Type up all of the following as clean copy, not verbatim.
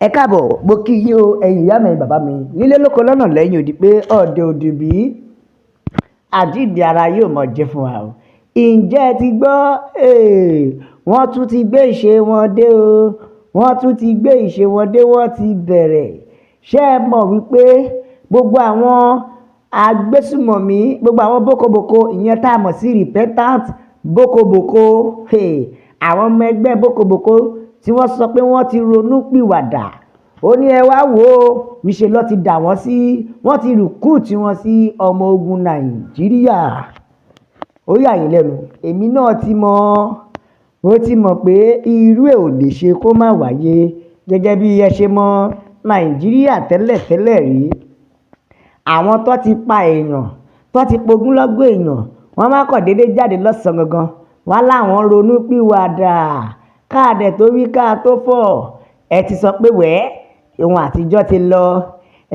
Ẹ káàbọ̀, mo kí yín o, ẹ̀yin ìyá mi, ẹ̀yin bàbá mi, nílé lóko, lọ́nà, lẹ́yìn odi, pé ọ̀dẹ̀ òdì bí àjíǹde ara yóò mọ̀ jẹ́ fún wa o. Ǹjẹ́ ẹ ti gbọ́? Wọ́n tún ti gbé ìṣe wọn dé o. Wọ́n tún ti gbé ìṣe wọn dé, wọ́n ti bẹ̀rẹ̀. Ṣé ẹ mọ̀ wípé gbogbo àwọn agbésùmọ̀mí, gbogbo àwọn bókobòko, ìyẹn tá a mọ̀ sí repentant bókobòko, àwọn ọmọ ẹgbẹ́ bókobòko tí wọ́n sọ pé wọ́n ti ronú pìwàdà, ó ní ẹ wá wò ó, níṣẹ́ ló ti dà wọ́n sí, wọ́n ti recruit wọn sí ọmọ ogun Nàìjíríà. Ó yà yín lẹ́nu? Èmi náà ti mọ̀, mo ti mọ̀ pé irú ẹ̀ ò lè ṣe kó má wáyé. Gẹ́gẹ́ bí ẹ ṣe mọ̀ Nàìjíríà tẹ́lẹ̀tẹ́lẹ̀ rí, àwọn tó ti pa èèyàn, tó ti pogúnlọ́gọ̀ èèyàn, wọ́n má kàn déédéé jáde lọ́sàn-án gangan, wọ́n láwọn ronú pìwàdà. Káàdẹ̀ tó wí ká tó fọ̀, ẹ ti sọ pé wẹ́ẹ́, ohun àtijọ́ ti lọ,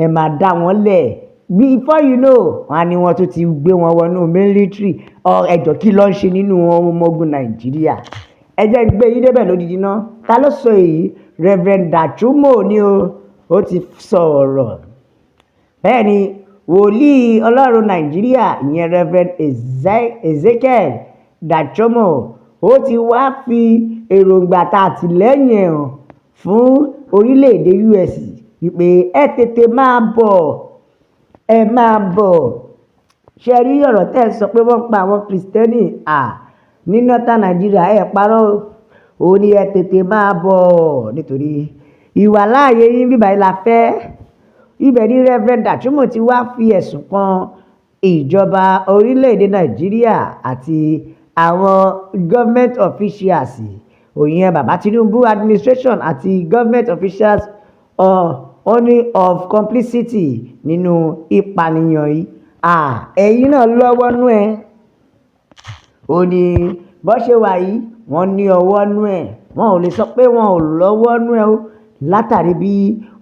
ẹ máa dá wọn lẹ̀. Before you know, wọ́n á ní wọ́n tún ti gbé wọn wọnú military. Ẹjọ́, kí ló ń ṣe nínú ọmọ ogun Nàìjíríà? Ẹ jẹ́ n gbé yín débẹ̀ lódidi ná. Ta ló sọ èyí? Reverend Dachomo ni o. Ó ti sọ̀rọ̀. Bẹ́ẹ̀ ni, wòlíì Ọlọ́run Nàìjíríà, ìyẹn Reverend Ezekiel Dachomo, ó ti wá fi èròǹgbà tá àtìlẹ́yìn ẹ̀ hàn fún orílẹ̀-èdè US wípé ẹ tètè máa bọ̀, ẹ máa bọ̀. Ṣe rí ọ̀rọ̀ tẹ́ ẹ sọ pé wọ́n pa àwọn Kristẹni à ní Northern Nigeria, ẹ parọ́ o. Ó ní ẹ tètè máa bọ̀, nítorí ìwàláàyè yín bíbá yìí la fẹ́. Ibẹ̀ ni Reverend Dachomo ti wá fi ẹ̀sùn kan ìjọba orílẹ̀-èdè Nàìjíríà àti àwọn government officials, òyìn bàbá Tinubu administration àti government officials, ó ní of complicity nínú ìpànìyàn yìí. Ẹ̀yin náà lọ́wọ́ nú ẹ̀. Ó ní bó ṣe wà yìí, wọ́n ní ọwọ́ nú ẹ̀. Wọn ò lè sọ pé wọn ò lọ́wọ́ nú ẹ̀ o, látàrí bí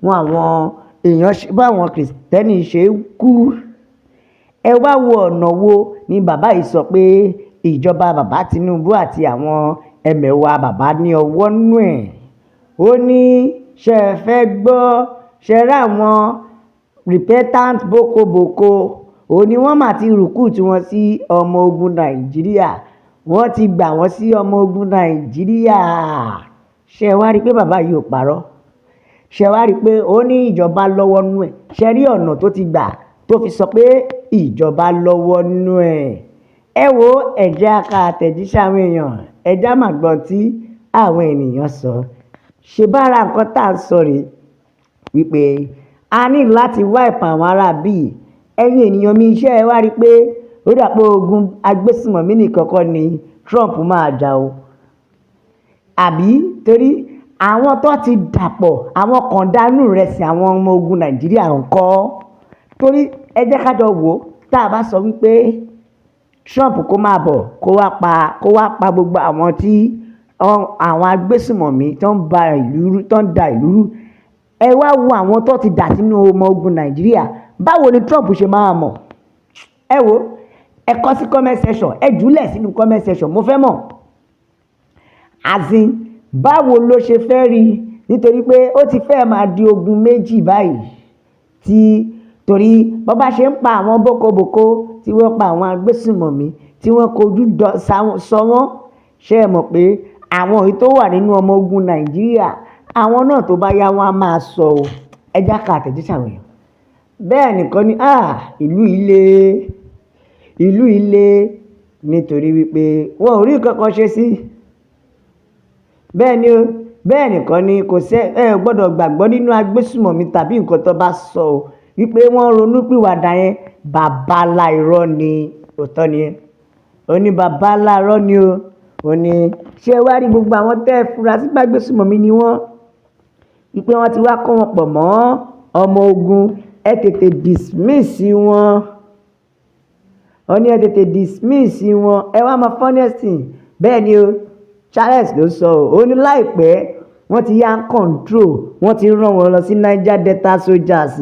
wọn àwọn èèyàn, báwọn Kristẹni ṣe ń kú. Ẹ wá wo ọ̀nà wo ni bàbá yìí sọ pé ìjọba bàbá Tinubu àti àwọn ẹmẹ̀wà bàbá ní ọwọ́ nú ẹ̀? Ó ní ṣe é fẹ́ gbọ́? Ṣe rí àwọn repentant bókobòko, ó ní wọ́n mà ti recruit wọn sí ọmọ ogun Nàìjíríà. Wọ́n ti gbà wọ́n sí ọmọ ogun Nàìjíríà. Ṣé ẹ wá rí i pé bàbá yìí ò parọ́? Ṣé wá rí i pé ó ní ìjọba lọ́wọ́ nú ẹ̀? Ṣe rí ọ̀nà tó ti gbà tó fi sọ pé ìjọba lọ́wọ́ nú ẹ̀? Ẹ wo, ẹ̀jẹ̀ aka àtẹ̀jíṣẹ́ àwọn èèyàn, ẹ̀jẹ̀ á mà gbọ́n tí àwọn ènìyàn sọ. Ṣe bára nǹkan tá à ń sọ rèé wípé a ní láti wipe àwọn ará bíi. Ẹ̀yin ènìyàn mi, iṣẹ́ ẹ wá rí i pé ó dà pé ogun agbésùmọ̀mí nìkan kọ́ ni Trump máa jà o, àbí? Torí àwọn tó ti dàpọ̀, àwọn kọ̀ǹdánù rẹ̀ sí àwọn ọmọ ogun Nàìjíríà ń kọ́. Torí ẹ jẹ́ ká jọ wò ó, tá a bá sọ wípé Trump kó máa bọ̀, kó wá pa gbogbo àwọn tí àwọn agbésùmọ̀mí tó ń ba ìlú rú, tó ń da ìlú rú, ẹ wá wo àwọn tó ti dà sínú ọmọ ogun Nàìjíríà, báwo ni Trump ṣe máa mọ̀? Ẹ wo, ẹ kọ sí comment section, ẹ jùlẹ̀ sínú comment section. Mo fẹ́ mọ̀, azin, báwo ló ṣe fẹ́ rí? Nítorí pé ó ti fẹ́ máa di ogun méjì báyìí, tí torí bó bá ṣe ń pa àwọn bókobòko, tí wọ́n pa àwọn agbésùmọ̀mí, tí wọ́n kojú sọ wọ́n, ṣé ẹ mọ̀ pé àwọn èyí tó wà nínú ọmọ ogun Nàìjíríà, àwọn náà, tó bá yá, wọn á máa sọ o. Ẹ já ka àtẹ̀jíṣẹ́ àwọn èèyàn. Bẹ́ẹ̀ nìkan ni ìlú ilé, ìlú ilé, nítorí wípé wọn ò rí nǹkan kan ṣe sí. Bẹ́ẹ̀ ni o. Bẹ́ẹ̀ nìkan ni kò sẹ́ ẹ gbọ́dọ̀ gbàgbọ́ nínú agbésùmọ̀mí tàbí nǹkan tó bá sọ o, wípé wọ́n ronú pìwàdà yẹn, bàbá irọ́ ni. Òótọ́ ni. Ó ní bàbá irọ́ ni o. Ó ní ṣé wá rí gbogbo àwọn tẹ́ ẹ fura sí gbàgbésùmọ̀mí ni wọ́n, wípé wọ́n ti wá kó wọn pọ̀ mọ́ ọmọ ogun, ẹ tètè dismiss wọn. Ó ní ẹ tètè dismiss wọn. Ẹ wá mọ funniest thing? Bẹ́ẹ̀ ni o, Charles ló sọ ọ́. Ó ní láìpẹ́, wọ́n ti yá control, wọ́n ti rán wọn lọ sí Niger Delta soldiers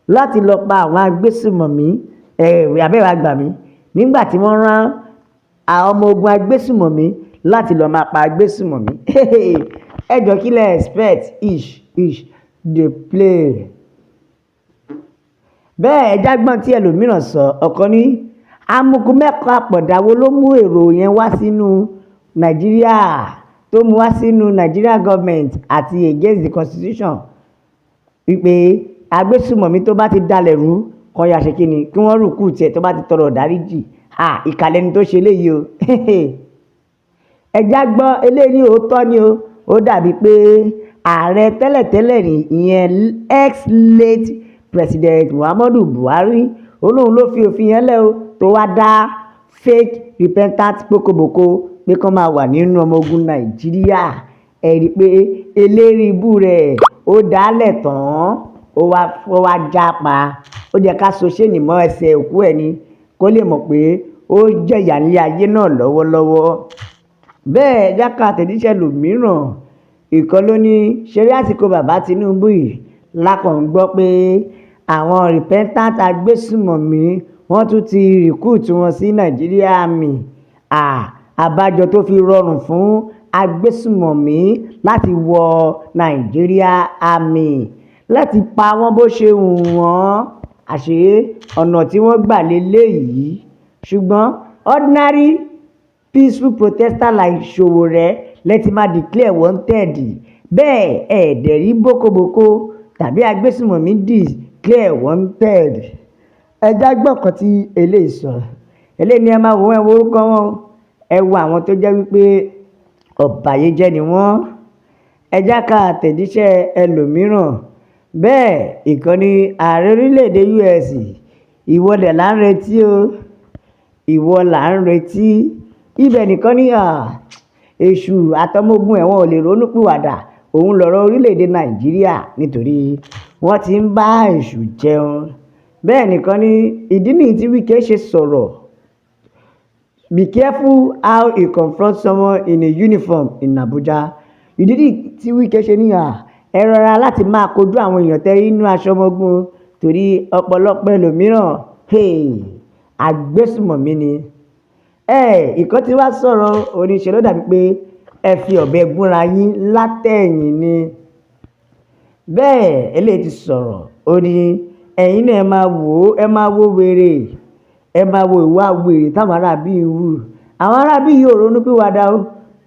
láti lọ pa àwọn agbésùmọ̀mí. Ẹ̀ abẹ́rẹ́ àgbà mi, nígbà tí wọ́n rán àwọn ọmọ ogun agbésùmọ̀mí láti lọ́ọ́ máa pa agbésùmọ̀mí, ẹ jọ, kí lẹ expect? Ish ish. Dey play. Bẹ́ẹ̀ ẹja gbọ́n tí ẹlòmíràn sọ. Ọ̀kan ní amukú mẹ́kọ̀ọ́ àpọ̀dà wo ló mú èrò yẹn wá sínú Nàìjíríà, tó mú wá sínú Nigeria government àti against the constitution, wípé agbésùmọ̀mí tó bá ti dalẹ̀ rú kan yà ṣe kíni kí wọ́n rùkú tiẹ̀ tó bá ti tọrọ ìdáríjì. Ìkàlẹ̀ ni tó ṣe eléyìí o. Ẹja gbọ́ eléyìí ní òótọ́ ni o. Ó dàbí pé ààrẹ tẹ́lẹ̀tẹ́lẹ̀ rí, ìyẹn ex-late President Muhammadu Buhari, olóhùn ló fi òfin yẹn lẹ̀ o, tó wá dá fake repentant bókobòko pé kán máa wà nínú ọmọ ogun Nàìjíríà. Ẹ rí i pé eléri ibú rẹ̀ ó dálẹ̀ tán, ó wá jápa. Ó jẹ́ ká so chain mọ́ ẹsẹ̀ òkú ẹ̀ ni, kó lè mọ̀ pé ó jẹ̀yà ní ayé náà lọ́wọ́lọ́wọ́. Bẹ́ẹ̀ jáka àtẹ̀jíṣẹ́ lòmíràn. Ìkan ló ní ṣeré àsìkò bàbá Tinubu yìí lákàn ń gbọ́ pé àwọn repentant agbésùmọ̀mí wọ́n tún ti recruit wọn sí Nàìjíríà Army. Àbájọ tó fi rọrùn fún agbésùmọ̀mí láti wọ Nàìjíríà Army láti pa wọ́n bó ṣe wù wọ́n, àṣé ọ̀nà tí wọ́n gbà lélẹ́yìí. Ṣùgbọ́n ordinary peaceful protester like Sowore lẹ ti máa declare wanted, bẹ́ẹ̀ ẹ̀ dẹ̀ rí bókobòko tàbí agbésùmọ̀mí declare wanted. Ẹ já gbọ́ nǹkan tí eléyìí sọ. Eléyìí ni ẹ máa wò wọ́n, ẹ wo orúkọ wọn o. Ẹ wo àwọn tó jẹ́ wípé ọ̀bàyéjẹ́ ni wọ́n. Ẹ já ka àtẹ̀jíṣẹ́ ẹlòmíràn. Bẹ́ẹ̀ ìkànnì ààrẹ orílẹ̀-èdè US, ìwọ dẹ̀ là ń retí o. Ìwọ là ń retí. Ibẹ̀ nìkan ní èṣù àtọmọ ogun ẹ̀ wọ́n ò lè ronú pìwàdà. Òun lọ̀rọ̀ orílẹ̀-èdè Nàìjíríà nítorí wọ́n ti ń bá èṣù jẹun. Bẹ́ẹ̀ nìkan ní ìdí nìyí tí Wike ṣe sọ̀rọ̀. Be careful how you confront someone in a uniform in Abuja. Ìdí nìyí tí Wike ṣe ní ẹ rọra láti máa kojú àwọn èèyàn tẹ́ inú aṣọ ọmọ ogun, torí ọ̀pọ̀lọpọ̀ ẹlòmíràn, hey, agbésùmọ̀mí ni. Ìkan tí wá sọ̀rọ̀ oníṣẹ́ ló dàbí pé ẹ fi ọ̀bẹ gúnra yín látẹ̀yìn ni. Bẹ́ẹ̀ eléyìí ti sọ̀rọ̀, ó ní ẹ̀yin náà ẹ máa wò ó, ẹ máa wo wèrè, ẹ máa wo ìwà wèrè táwọn aráabí ń hù. Àwọn aráabí yìí ò ronúpìwàdà o,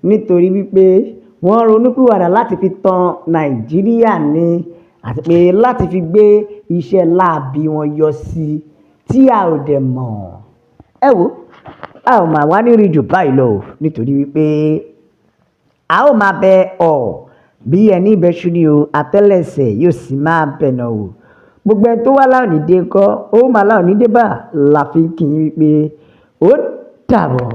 nítorí wípé wọ́n ronúpìwàdà láti fi tan Nàìjíríà ní àti pé láti fi gbé iṣẹ́ láabi wọn yọ sí tí a ò dẹ̀ mọ̀. Ẹ wo, a ò máa wá ní rí jù báyìí lọ o, nítorí wípé a ó máa bẹ ọ̀ bí ẹni bẹ́ṣu ni o, àtẹ́lẹsẹ̀ yóò sì máa bẹ̀nà o. Gbogbo ẹni tó wá láòní dé ńkọ́, ó máa láòní dé bá la fi kí yín wípé ó dàbọ̀.